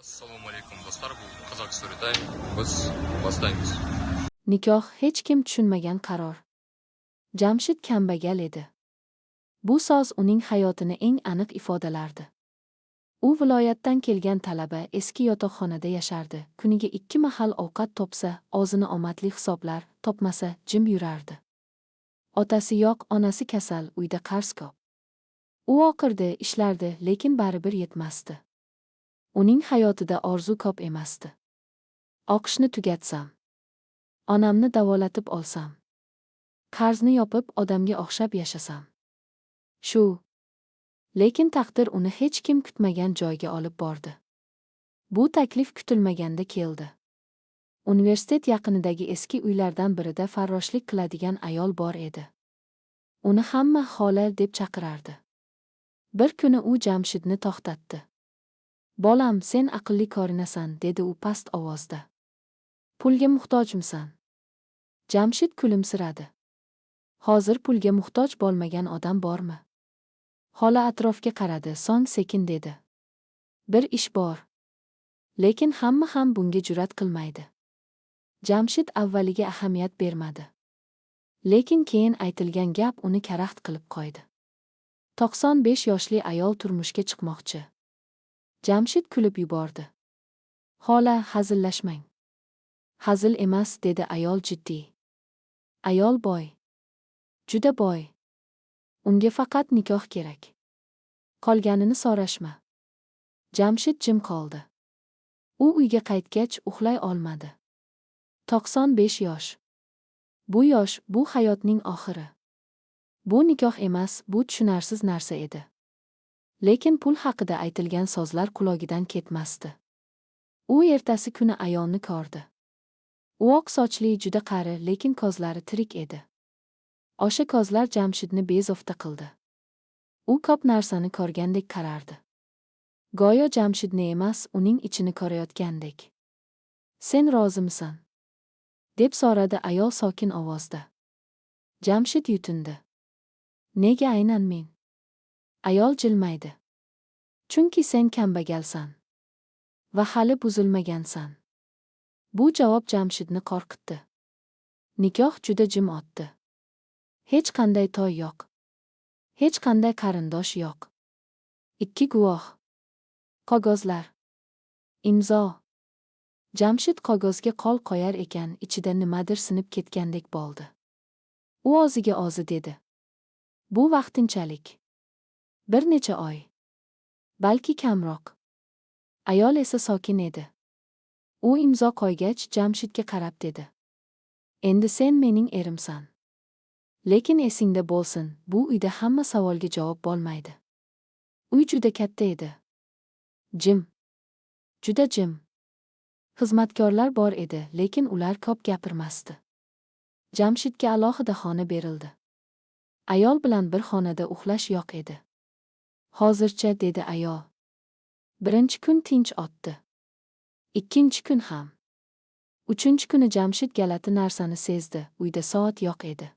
Ассалаумағалейкум, достар! Бұл Қазақ Story Time. Біз бастаймыз. Nikoh hech kim tushunmagan qaror. Jamshid kambag'al edi. Bu so'z uning hayotini eng aniq ifodalardi. U viloyatdan kelgan talaba, eski yotoqxonada yashardi. Kuniga ikki mahal ovqat topsa, o'zini omadli hisoblar, topmasa, jim yurardi. Otasi yo'q, onasi kasal, uyda qarz ko'p. U o'qirdi, ishlardi, lekin baribir yetmasdi. Uning hayotida orzu ko'p emasdi. O'qishni tugatsam, onamni davolatib olsam, qarzni yopib, odamga o'xshab yashasam. Shu. Lekin taqdir uni hech kim kutmagan joyga olib bordi. Bu taklif kutilmaganda keldi. Universitet yaqinidagi eski uylardan birida farroshlik qiladigan ayol bor edi. Uni hamma xola deb chaqirardi. Bir kuni u Jamshidni to'xtatdi. "Bolam, sen aqlli ko'rinasan", dedi u past ovozda. "Pulga muhtojmisan?" Jamshid kulimsiradi. "Hozir pulga muhtoj bo'lmagan odam bormi?" Xola atrofga qaradi, so'ng sekin dedi: "Bir ish bor. Lekin hamma ham bunga jur'at qilmaydi." Jamshid avvaliga ahamiyat bermadi. Lekin keyin aytilgan gap uni karaxt qilib qo'ydi. 95 yoshli ayol turmushga chiqmoqchi. Jamshid kulib yubordi. "Xola, hazillashmang." "Hazil emas", dedi ayol jiddiy. "Ayol boy. Juda boy. Unga faqat nikoh kerak. Qolganini so'rashma." Jamshid jim qoldi. U uyga qaytgach uxlay olmadi. 95 yosh. Bu yosh, bu hayotning oxiri. Bu nikoh emas, bu tushunarsiz narsa edi. Lekin pul haqida aytilgan so'zlar qulogidan ketmasdi. U ertasi kuni ayolni ko'rdi. U oq sochli, juda qari, lekin ko'zlari tirik edi. O'sha ko'zlar Jamshidni bezovta qildi. U ko'p narsani ko'rgandek qarardi. Go'yo Jamshidni emas, uning ichini ko'rayotgandek. "Sen rozimisan?" deb so'radi ayol sokin ovozda. Jamshid yutindi. "Nega aynan men?" Ayol jilmaydi. "Chunki sen kambag'alsan. Va hali buzilmagansan." Bu javob Jamshidni qo'rqitdi. Nikoh juda jim o'tdi. Hech qanday to'y yo'q. Hech qanday qarindosh yo'q. Ikki guvoh. Qog'ozlar. Imzo. Jamshid qog'ozga qo'l qo'yar ekan, ichida nimadir sinib ketgandek bo'ldi. U o'ziga o'zi dedi: "Bu vaqtinchalik. Bir necha oy. Balki kamroq." Ayol esa sokin edi. U imzo qo'ygach, Jamshidga qarab dedi: "Endi sen mening erimsan. Lekin esingda bo'lsin, bu uyda hamma savolga javob bo'lmaydi." Uy juda katta edi. Jim. Juda jim. Xizmatkorlar bor edi, lekin ular ko'p gapirmasdi. Jamshidga alohida xona berildi. Ayol bilan bir xonada uxlash yo'q edi. "Hozircha", dedi ayol. Birinchi kun tinch o'tdi. Ikkinchi kun ham. Uchinchi kuni Jamshid g'alati narsani sezdi, uyda soat yo'q edi.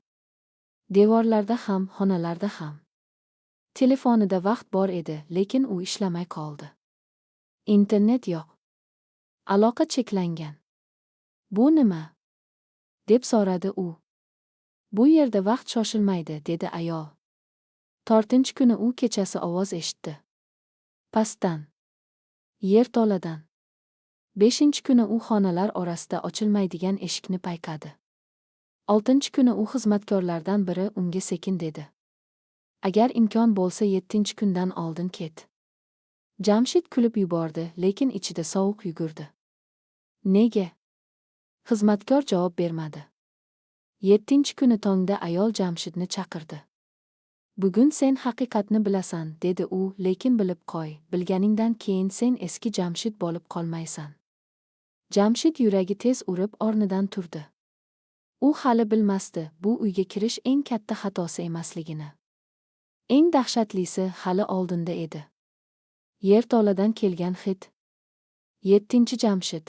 Devorlarda ham, xonalarda ham. Telefonida vaqt bor edi, lekin u ishlamay qoldi. Internet yo'q. Aloqa cheklangan. "Bu nima?" deb so'radi u. "Bu yerda vaqt shoshilmaydi", dedi ayol. To'rtinchi kuni u kechasi ovoz eshitdi. Pastdan. Yerto'ladan. Beshinchi kuni u xonalar orasida ochilmaydigan eshikni payqadi. Oltinchi kuni u xizmatkorlardan biri unga sekin dedi: "Agar imkon bo'lsa, yettinchi kundan oldin ket." Jamshid kulib yubordi, lekin ichida sovuq yugurdi. "Nega?" Xizmatkor javob bermadi. Yettinchi kuni tongda ayol Jamshidni chaqirdi. "Bugun sen haqiqatni bilasan", dedi u, "lekin bilib qo'y, bilganingdan keyin sen eski Jamshid bo'lib qolmaysan." Jamshid yuragi tez urib o'rnidan turdi. U hali bilmasdi, bu uyga kirish eng katta xatosi emasligini. Eng dahshatlisi hali oldinda edi. Yerto'ladan kelgan hid. Yettinchi Jamshid.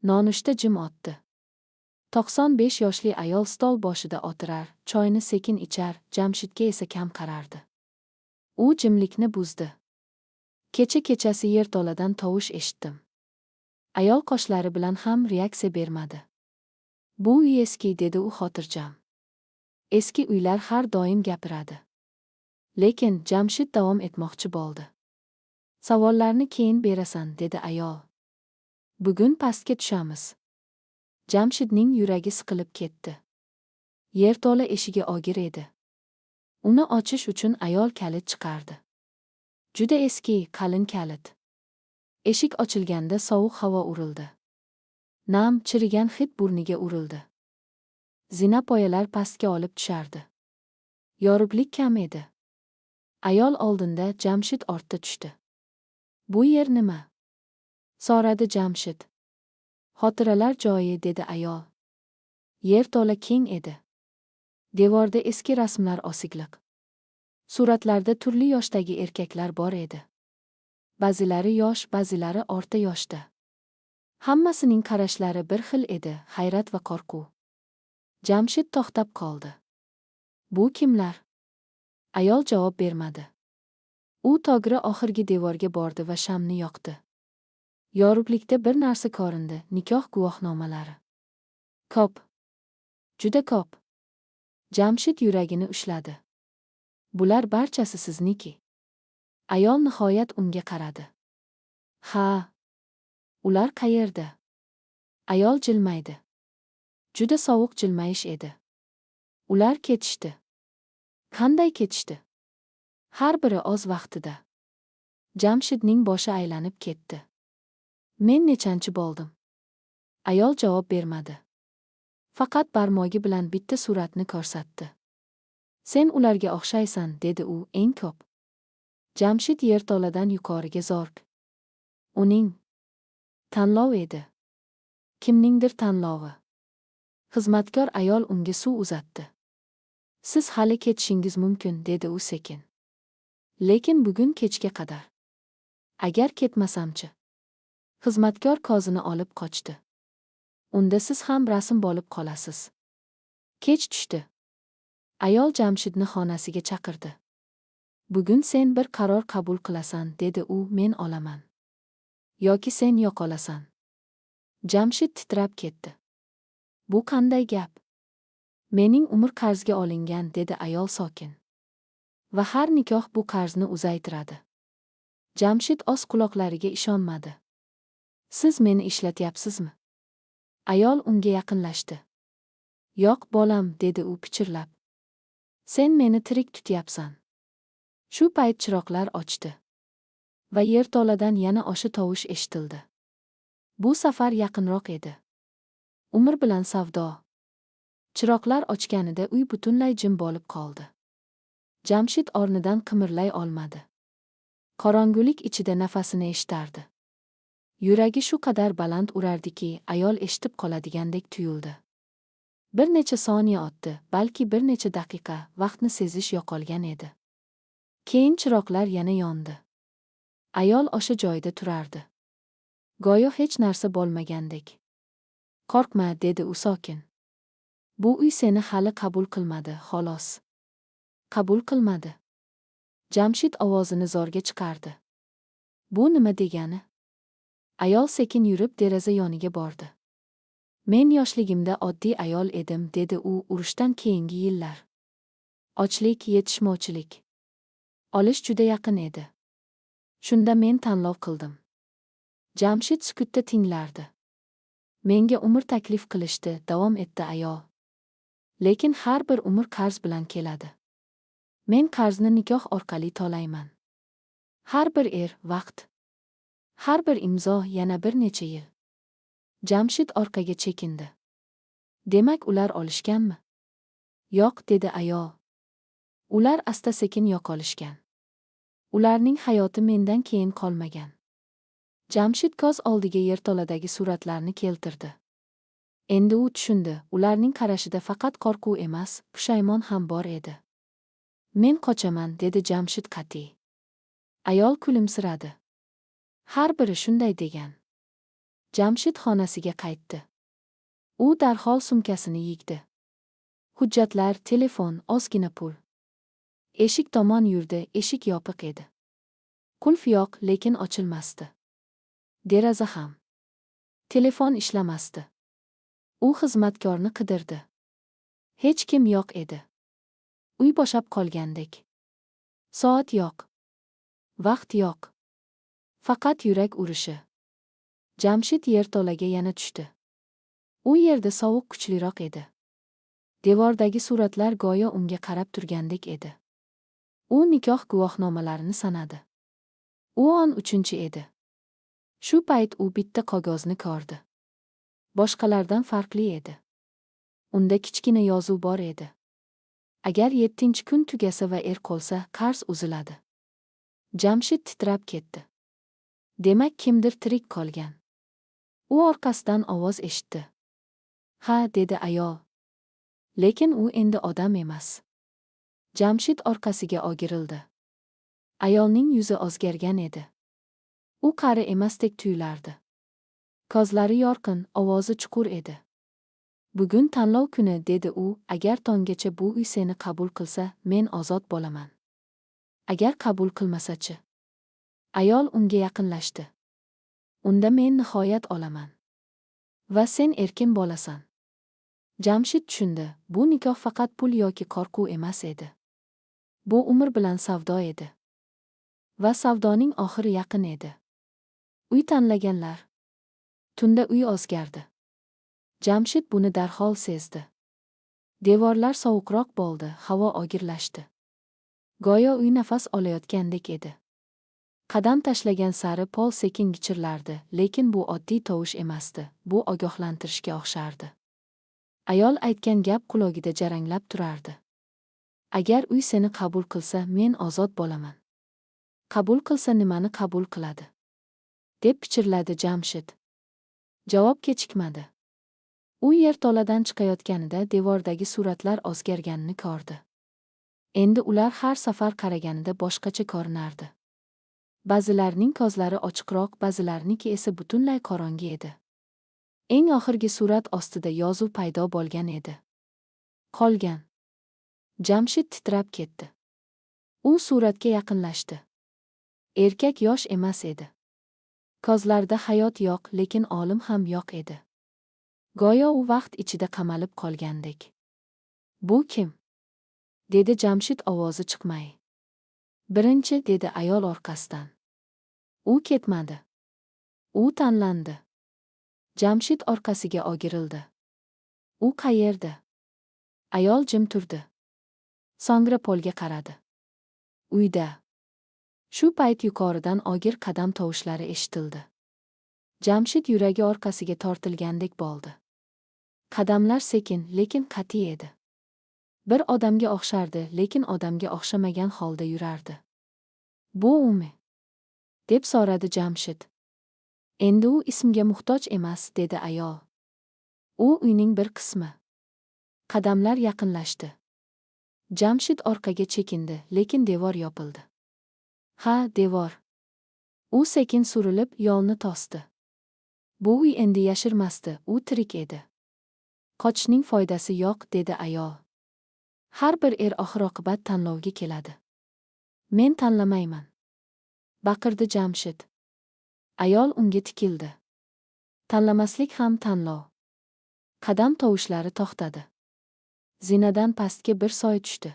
Nonushta jim o'tdi. 95 yoshli ayol stol boshida o'tirar, choyni sekin ichar, Jamshidga esa kam qarardi. U jimlikni buzdi. Kecha kechasi yerto'ladan tovush eshitdim. Ayol qoshlari bilan ham reaksiya bermadi. Bu uy eski, dedi u xotirjam. Eski uylar har doim gapiradi. Lekin Jamshid davom etmoqchi bo'ldi. Savollarni keyin berasan, dedi ayol. Bugun pastga tushamiz. Jamshidning yuragi siqilib ketdi. Yerto'la eshigi og'ir edi. Uni ochish uchun ayol kalit chiqardi. Juda eski, qalin kalit. Eshik ochilganda sovuq havo urildi. Nam, chirigan hid burniga urildi. Zinapoyalar pastga olib tushardi. Yorug'lik kam edi. Ayol oldinda, Jamshid ortda tushdi. Bu yer nima? So'radi Jamshid. Xotiralar joyi, dedi ayol. Yerto'la keng edi. Devorda eski rasmlar osig'liq. Suratlarda turli yoshdagi erkaklar bor edi. Ba'zilari yosh, ba'zilari o'rta yoshda. Hammasining qarashlari bir xil edi, hayrat va qo'rquv. Jamshid to'xtab qoldi. Bu kimlar? Ayol javob bermadi. U to'g'ri oxirgi devorga bordi va shamni yoqdi. Yorug'likda bir narsa ko'rindi, nikoh guvohnomalari. Ko'p. Juda ko'p. Jamshid yuragini ushladi. Bular barchasi sizniki. Ayol nihoyat unga qaradi. Ha. Ular qayerda? Ayol jilmaydi. Juda sovuq jilmayish edi. Ular ketishdi. Qanday ketishdi? Har biri o'z vaqtida. Jamshidning boshi aylanib ketdi. Men nechanchi bo'ldim? Ayol javob bermadi. Faqat barmog'i bilan bitta suratni ko'rsatdi. Sen ularga o'xshaysan, dedi u, eng ko'p. Jamshid yerto'ladan yuqoriga zo'rg. Uning tanlov edi. Kimningdir tanlovi. Xizmatkor ayol unga suv uzatdi. Siz hali ketishingiz mumkin, dedi u sekin. Lekin bugun kechga qadar. Agar ketmasamchi? Xizmatkor kozini olib qochdi. Unda siz ham rasm bo'lib qolasiz. Kech tushdi. Ayol Jamshidni xonasiga chaqirdi. Bugun sen bir qaror qabul qilasan, dedi u, men olaman. Yoki sen yo'qolasan. Jamshid titrab ketdi. Bu qanday gap? Mening umr qarzga olingan, dedi ayol sokin. Va har nikoh bu qarzni uzaytiradi. Jamshid o'z quloqlariga ishonmadi. Siz meni ishlatyapsizmi? Ayol unga yaqinlashdi. Yo'q, bolam, dedi u pichirlab. Sen meni tirik tutyapsan. Shu payt chiroqlar ochdi. Va yerto'ladan yana o'sha tovush eshitildi. Bu safar yaqinroq edi. Umr bilan savdo. Chiroqlar ochganida uy butunlay jim bo'lib qoldi. Jamshid o'rnidan qimirlay olmadi. Qorong'ulik ichida nafasini eshitardi. Yuragi shu qadar baland urardiki, ayol eshitib qoladigandek tuyuldi. Bir necha soniya o'tdi, balki bir necha daqiqa, vaqtni sezish yo'qolgan edi. Keyin chiroqlar yana yondi. Ayol o'sha joyda turardi. Go'yo hech narsa bo'lmagandek. Qo'rqma, dedi u sokin. Bu uy seni hali qabul qilmadi, xolos. Qabul qilmadi. Jamshid ovozini zo'rga chiqardi. Bu nima degani? Ayol sekin yurib deraza yoniga bordi. Men yoshligimda oddiy ayol edim, dedi u, urushdan keyingi yillar. Ochlik, yetishmovchilik. Olish juda yaqin edi. Shunda men tanlov qildim. Jamshid sukutda tinglardi. Menga umr taklif qilishdi, davom etdi ayol. Lekin har bir umr qarz bilan keladi. Men qarzni nikoh orqali to'layman. Har bir er, vaqt. Har bir imzo, yana bir necha yil. Jamshid orqaga chekindi. Demak, ular olishganmi? Yo'q, dedi ayol. Ular asta-sekin yo'qolishgan. Ularning hayoti mendan keyin qolmagan. Jamshid ko'z oldiga yerto'ladagi suratlarni keltirdi. Endi u tushundi, ularning qarashida faqat qo'rquv emas, pushaymon ham bor edi. Men qochaman, dedi Jamshid qat'iy. Ayol kulimsiradi. Har biri shunday degan. Jamshid xonasiga qaytdi. U darhol sumkasini yig'di. Hujjatlar, telefon, ozgina pul. Eshik tomon yurdi, eshik yopiq edi. Qulf yo'q, lekin ochilmasdi. Deraza ham. Telefon ishlamasdi. U xizmatkorni qidirdi. Hech kim yo'q edi. Uy bo'shab qolgandek. Soat yo'q. Vaqt yo'q. Faqat yurak urishi. Jamshid yerto'laga yana tushdi. U yerda sovuq kuchliroq edi. Devordagi suratlar go'yo unga qarab turgandek edi. U nikoh guvohnomalarini sanadi. U 13-chi edi. Shu payt u bitta qog'ozni ko'rdi. Boshqalardan farqli edi. Unda kichkina yozuv bor edi. Agar 7-kun tugasa va er qolsa, qarz uziladi. Jamshid titrab ketdi. Demak, kimdir tirik qolgan. U orqasidan ovoz eshitdi. "Ha," dedi ayol. Lekin u endi odam emas. Jamshid orqasiga o'girildi. Ayolning yuzi o'zgargan edi. U qari emasdek tuyulardi. Ko'zlari yorqin, ovozi chuqur edi. "Bugun tanlov kuni," dedi u, "agar tonggacha bu uy seni qabul qilsa, men ozod bo'laman. Agar qabul qilmasa-chi?" Ayol unga yaqinlashdi. "Unda men nihoyat olaman. Va sen erkin bo'lasan." Jamshid tushundi, bu nikoh faqat pul yoki qo'rquv emas edi. Bu umr bilan savdo edi. Va savdoning oxiri yaqin edi. Uy tanlaganlar. Tunda uy o'zgardi. Jamshid buni darhol sezdi. Devorlar sovuqroq bo'ldi, havo og'irlashdi. Go'yo uy nafas olayotgandek edi. Qadam tashlagan sari pol sekin gichirlardi, lekin bu oddiy tovush emasdi, bu ogohlantirishga o'xshardi. Ayol aytgan gap qulog'ida jaranglab turardi. Agar uy seni qabul qilsa, men ozod bo'laman. Qabul qilsa nimani qabul qiladi? Deb pichirladi Jamshid. Javob kechikmadi. U yerto'ladan chiqayotganida devordagi suratlar o'zgarganini ko'rdi. Endi ular har safar qaraganida boshqacha ko'rinardi. Ba'zilarining ko'zlari ochiqroq, ba'zilariniki esa butunlay qorong'i edi. Eng oxirgi surat ostida yozuv paydo bo'lgan edi. Qolgan. Jamshid titrab ketdi. U suratga yaqinlashdi. Erkak yosh emas edi. Ko'zlarida hayot yo'q, lekin olim ham yo'q edi. Go'yo u vaqt ichida qamalib qolgandek. "Bu kim?" dedi Jamshid ovozi chiqmay. "Birinchi," dedi ayol orqasidan. U ketmadi. U tanlandi. Jamshid orqasiga o'girildi. "U qayerda?" Ayol jim turdi. So'ngra polga qaradi. "Uyda." Shu payt yuqoridan og'ir qadam tovushlari eshitildi. Jamshid yuragi orqasiga tortilgandek bo'ldi. Qadamlar sekin, lekin qat'iy edi. Bir odamga o'xshardi, lekin odamga o'xshamagan holda yurardi. "Bu umi?" deb so'radi Jamshid. "Endi u ismga muhtoj emas," dedi ayol. "U uyning bir qismi." Qadamlar yaqinlashdi. Jamshid orqaga chekindi, lekin devor yopildi. Ha, devor. U sekin surilib, yo'lni to'sdi. Bu uy endi yashirmasdi, u tirik edi. "Qochishning foydasi yo'q," dedi ayol. "Har bir er oxir-oqibat tanlovga keladi." "Men tanlamayman," baqirdi Jamshid. Ayol unga tikildi. "Tanlamaslik ham tanlov." Qadam tovushlari to'xtadi. Zinadan pastga bir soy tushdi.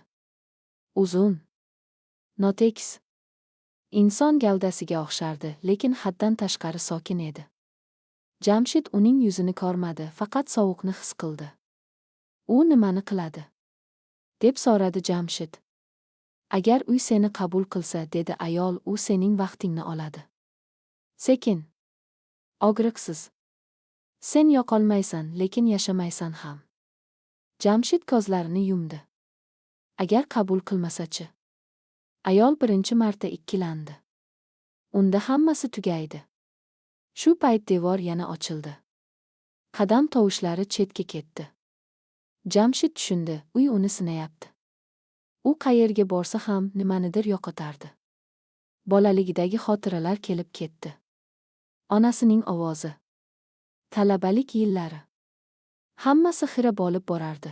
Uzun. Notekis. Inson gavdasiga o'xshardi, lekin haddan tashqari sokin edi. Jamshid uning yuzini ko'rmadi, faqat sovuqni his qildi. "U nimani qiladi?" deb so'radi Jamshid. "Agar uy seni qabul qilsa," dedi ayol, "u sening vaqtingni oladi. Sekin. Og'riqsiz. Sen yo'qolmaysan, lekin yashamaysan ham." Jamshid ko'zlarini yumdi. Agar qabul qilmasa-chi? Ayol birinchi marta ikkilandi. Unda hammasi tugaydi. Shu payt devor yana ochildi. Qadam tovushlari chetga ketdi. Jamshid tushundi, uy uni sinayapti. U qayerga borsa ham nimanidir yo'qotardi. Bolaligidagi xotiralar kelib ketdi. Onasining ovozi. Talabalik yillari. Hammasi xira bo'lib borardi.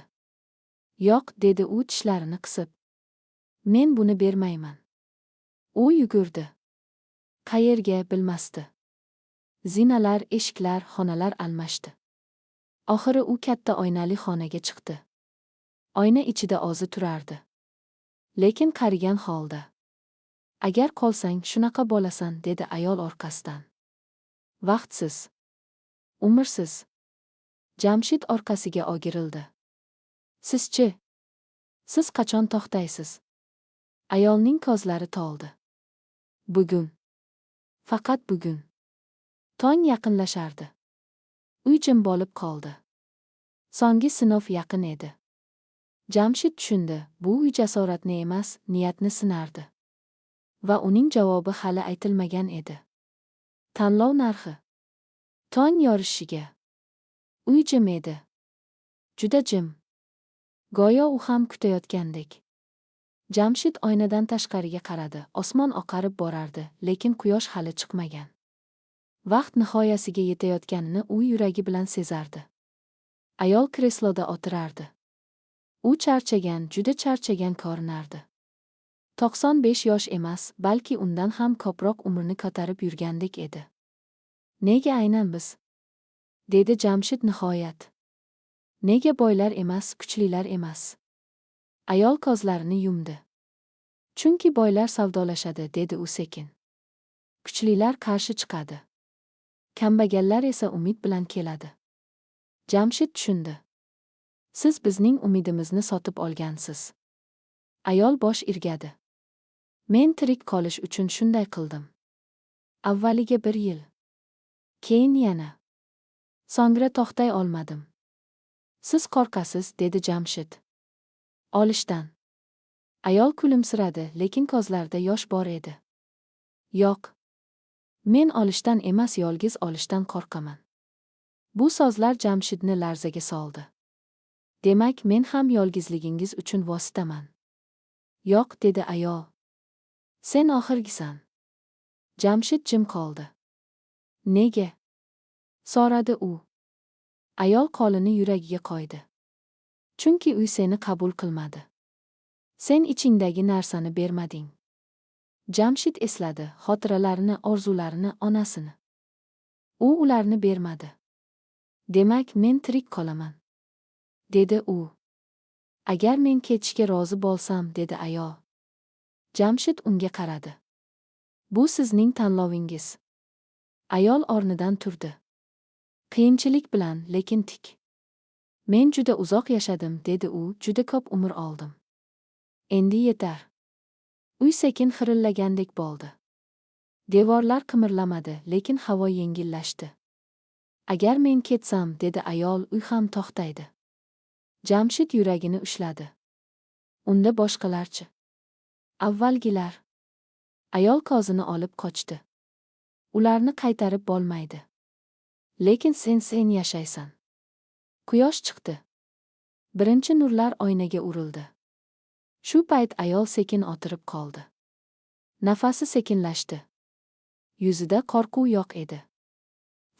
"Yo'q," dedi u tishlarini qisib. "Men buni bermayman." U yugurdi. Qayerga, bilmasdi. Zinalar, eshiklar, xonalar almashdi. Oxiri u katta oynali xonaga chiqdi. Oyna ichida o'zi turardi. Lekin qarigan holda. "Agar qolsang, shunaqa bo'lasan", dedi ayol orqasidan. "Vaqtsiz. Umrsiz." Jamshid orqasiga o'girildi. "Sizchi? Siz qachon to'xtaysiz?" Ayolning ko'zlari to'ldi. "Bugun. Faqat bugun." Tong yaqinlashardi. Uy jim bo'lib qoldi. So'nggi sinov yaqin edi. Jamshid tushundi, bu uy jasoratni emas, niyatni sinardi. Va uning javobi hali aytilmagan edi. Tanlov narxi. Tong yorishishiga. Uy jim edi. Juda jim. Go'yo u ham kutayotgandek. Jamshid oynadan tashqariga qaradi. Osmon oqarib borardi, lekin quyosh hali chiqmagan. Vaqt nihoyasiga yetayotganini u yuragi bilan sezardi. Ayol kresloda o'tirardi. U charchagan, juda charchagan ko'rinardi. 95 yosh emas, balki undan ham ko'proq umrni ko'tarib yurgandek edi. "Nega aynan biz?" dedi Jamshid nihoyat. "Nega boylar emas, kuchlilar emas?" Ayol ko'zlarini yumdi. "Chunki boylar savdolashadi", dedi u sekin. "Kuchlilar qarshi chiqadi. Kambag'allar esa umid bilan keladi." Jamshid tushundi. "Siz bizning umidimizni sotib olgansiz." Ayol bosh irgadi. "Men tirik qolish uchun shunday qildim. Avvaliga bir yil. Keyin yana. So'ngra to'xtay olmadim." "Siz qo'rqasiz", dedi Jamshid. "Olishdan." Ayol kulimsiradi, lekin ko'zlarida yosh bor edi. "Yo'q. Men olishdan emas, yolg'iz olishdan qo'rqaman." Bu so'zlar Jamshidni larzaga soldi. "Demak, men ham yolg'izligingiz uchun vositaman." "Yo'q", dedi ayol. "Sen oxirgisan." Jamshid jim qoldi. "Nega?" so'radi u. Ayol qo'lini yuragiga qo'ydi. "Chunki uy seni qabul qilmadi. Sen ichingdagi narsani bermading." Jamshid esladi xotiralarini, orzularini, onasini. U ularni bermadi. "Demak, men tirik qolaman", dedi u. "Agar men ketishga rozi bo'lsam", dedi ayol. Jamshid unga qaradi. "Bu sizning tanlovingiz." Ayol o'rnidan turdi. Qiyinchilik bilan, lekin tik. "Men juda uzoq yashadim", dedi u, "juda ko'p umr oldim. Endi yetar." Uy sekin xirillagandek bo'ldi. Devorlar qimirlamadi, lekin havo yengillashdi. "Agar men ketsam", dedi ayol, "uy ham to'xtaydi." Jamshid yuragini ushladi. "Unda boshqalarchi? Avvalgilar?" Ayol ko'zini olib qochdi. "Ularni qaytarib bo'lmaydi. Lekin sen yashaysan." Quyosh chiqdi. Birinchi nurlar oynaga urildi. Shu payt ayol sekin o'tirib qoldi. Nafasi sekinlashdi. Yuzida qo'rquv yo'q edi.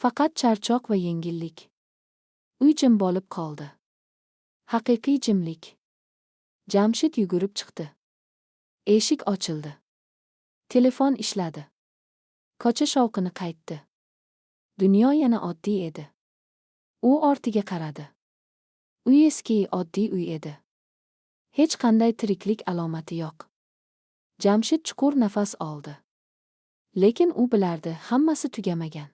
Faqat charchoq va yengillik. Uy jim bo'lib qoldi. Haqiqiy jimlik. Jamshid yugurib chiqdi. Eshik ochildi. Telefon ishladi. Ko'cha shovqini qaytdi. Dunyo yana oddiy edi. U ortiga qaradi. Uy eski, oddiy uy edi. Hech qanday tiriklik alomati yo'q. Jamshid chuqur nafas oldi. Lekin u bilardi, hammasi tugamagan.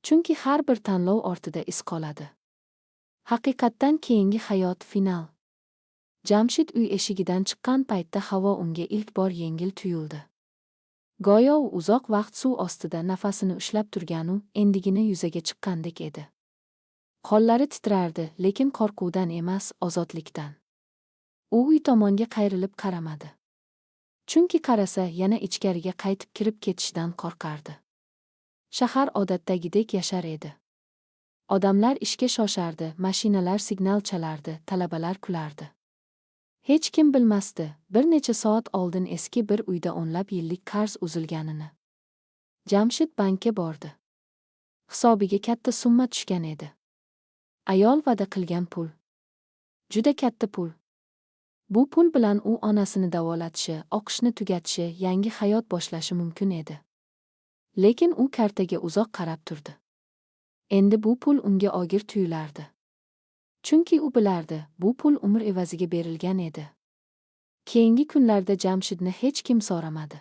Chunki har bir tanlov ortida iz qoladi. Haqiqatdan keyingi hayot, final. Jamshid uy eshigidan chiqqan paytda havo unga ilk bor yengil tuyuldi. Go'yo u uzoq vaqt suv ostida nafasini ushlab turganu, endigina yuzaga chiqqandek edi. Qo'llari titrardi, lekin qo'rquvdan emas, ozodlikdan. U uy tomonga qayrilib qaramadi. Chunki qarasa, yana ichkariga qaytib kirib ketishidan qo'rqardi. Shahar odatdagidek yashar edi. Odamlar ishga shoshardi, mashinalar signal chalardi, talabalar kulardi. Hech kim bilmasdi, bir necha soat oldin eski bir uyda o'nlab yillik qarz uzilganini. Jamshid bankka bordi. Hisobiga katta summa tushgan edi. Ayol va'da qilgan pul. Juda katta pul. Bu pul bilan u onasini davolatishi, o'qishni tugatishi, yangi hayot boshlashi mumkin edi. Lekin u kartaga uzoq qarab turdi. Endi bu pul unga og'ir tuyulardi. Chunki u bilardi, bu pul umr evaziga berilgan edi. Keyingi kunlarda Jamshidni hech kim so'ramadi.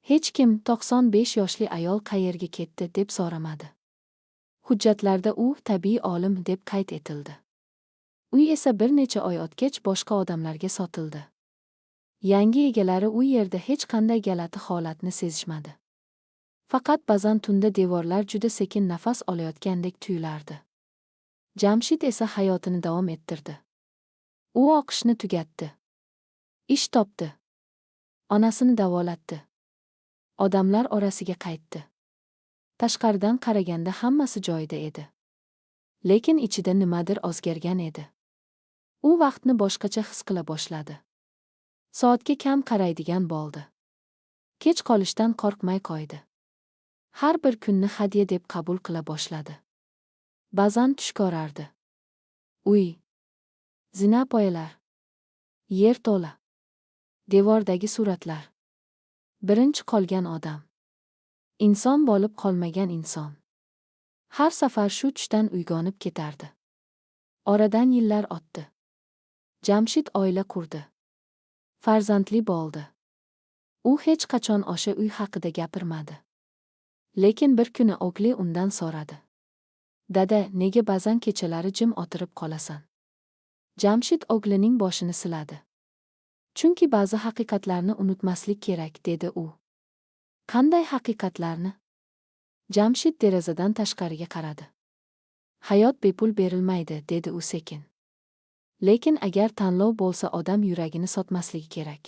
Hech kim 95 yoshli ayol qayerga ketdi deb so'ramadi. Hujjatlarda u tabiiy olim deb qayd etildi. Uy esa bir necha oy o'tgach boshqa odamlarga sotildi. Yangi egalari u yerda hech qanday g'alati holatni sezishmadi. Faqat ba'zan tunda devorlar juda sekin nafas olayotgandek tuyulardi. Jamshid esa hayotini davom ettirdi. U o'qishni tugatdi. Ish topdi. Onasini davolatdi. Odamlar orasiga qaytdi. Tashqaridan qaraganda hammasi joyida edi. Lekin ichida nimadir o'zgargan edi. U vaqtni boshqacha his qila boshladi. Soatga kam qaraydigan bo'ldi. Kech qolishdan qo'rqmay qo'ydi. Har bir kunni hadya deb qabul qila boshladi. Ba'zan tush ko'rardi. Uy. Zinapoyalar. Yerto'la. Devordagi suratlar. Birinchi qolgan odam. Inson bo'lib qolmagan inson. Har safar shu tushdan uyg'onib ketardi. Oradan yillar o'tdi. Jamshid oila qurdi. Farzandli bo'ldi. U hech qachon o'sha uy haqida gapirmadi. Lekin bir kuni o'g'li undan so'radi. Dada, nega ba'zan kechalari jim o'tirib qolasan? Jamshid o'g'lining boshini siladi. Chunki ba'zi haqiqatlarni unutmaslik kerak, dedi u. Qanday haqiqatlarni? Jamshid derazadan tashqariga qaradi. Hayot bepul berilmaydi, dedi u sekin. Lekin agar tanlov bo'lsa odam yuragini sotmasligi kerak.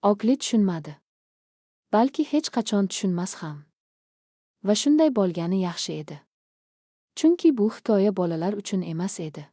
O'g'li tushunmadi. Balki hech qachon tushunmas ham. Va shunday bo'lgani yaxshi edi. Chunki bu hikoya bolalar uchun emas edi.